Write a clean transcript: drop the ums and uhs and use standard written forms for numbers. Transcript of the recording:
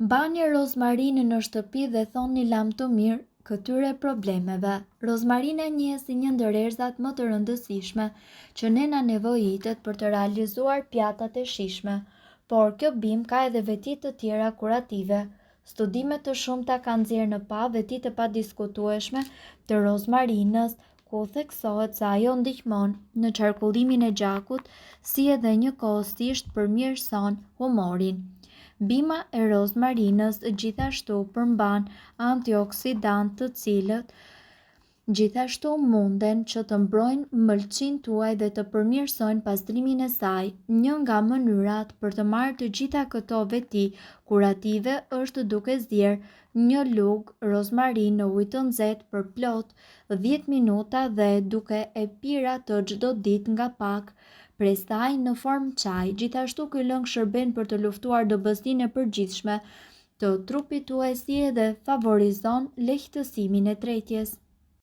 Mbani rozmarinë në shtëpi dhe thoni lamtumirë këtyre problemeve. Rozmarina njihet si një ndër erëzat më të rëndësishme që ne na nevojitet për të realizuar pjatat e shijshme. Por kjo bimë ka edhe veti të tjera kurative. Studime të shumta kanë nxjerrë në pah vetitë e padiskutueshme të rozmarinës, ku theksohet se ajo ndihmon në qarkullimin e gjakut si edhe njëkohësisht përmirëson humorin. Bima e rozmarinës gjithashtu përmban antioksidantë të cilët gjithashtu munden që të mbrojnë mëlçinë tuaj dhe të përmirësojnë pastrimin e saj. Një nga mënyrat për të marrë të gjitha këto veti kurative është duke zier një lugë rozmarinë në ujë të nxehtë për plot 10 minuta dhe duke e pirë atë çdo ditë nga pak prej saj në formë çaji. Gjithashtu ky lëng shërben për të luftuar dobësinë e përgjithshme të trupit tuaj si edhe favorizon lehtësimin e tretjes.